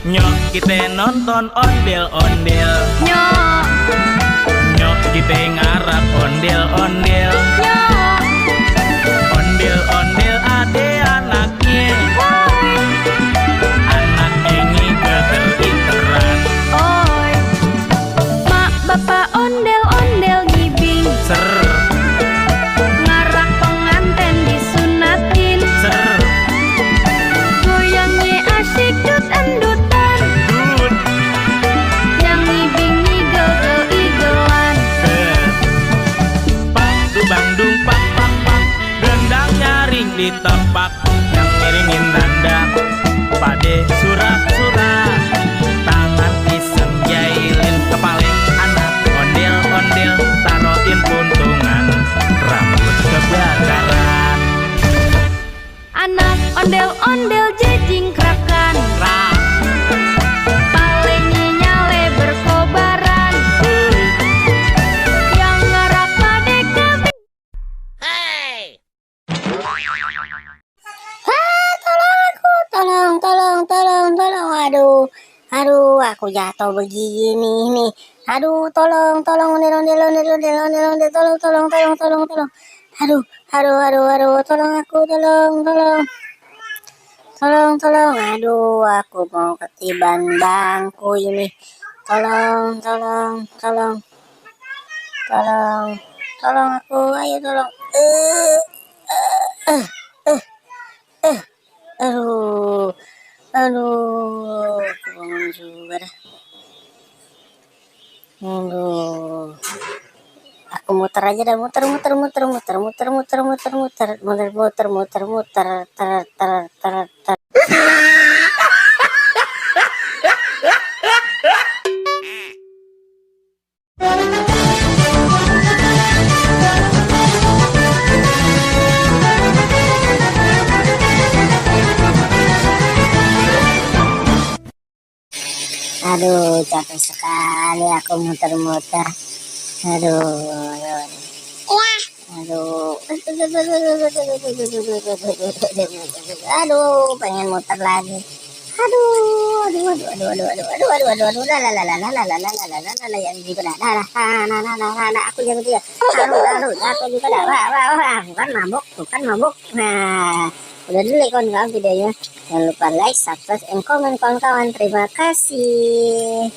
Nyok kita nonton ondel-ondel. Nyok, Nyok kita ngarap ondel-ondel. nyok, Ondel-ondel ade anaknya. woi, Anak ini geter-iteran. oi. Mak bapak ondel-ondel ngibing, Ser, ngarak penganten disunatin. ser, Goyangnya asyik dut endutan, dut, yang ngibing ngigel-igelan. pak, dubang-dung, pak, pak, pak. Gendang nyaring ditepak, yang ngiringin nanda. Pade surat-surat, tangan iseng jailin kepaleng anak ondel-ondel, taroin puntungan, rambut kebakaran. Anak ondel-ondel jejingkrakan, Rak, palenya nyale berkobaran. Yang ngarap pade kabeh. Tolong. Aduh, aku jatuh begini nih. Aduh, tolong, ondel, tolong. Aduh, tolong aku, tolong. Aduh, aku mau ketiban bangku ini. Tolong aku, ayo tolong. Aduh, aku bangun juga dah. Aduh, aku muter aja dah, muter, ter. Aduh, capek sekali aku muter-muter. Aduh. Aduh, pengen muter lagi. Aduh. Yang juga dah. Aku yang dia. Aku juga dah. Wah, bukan mabuk. Nah, udah dulu ya kawan-kawan videonya. Jangan lupa like, subscribe, and comment kawan-kawan. Terima kasih.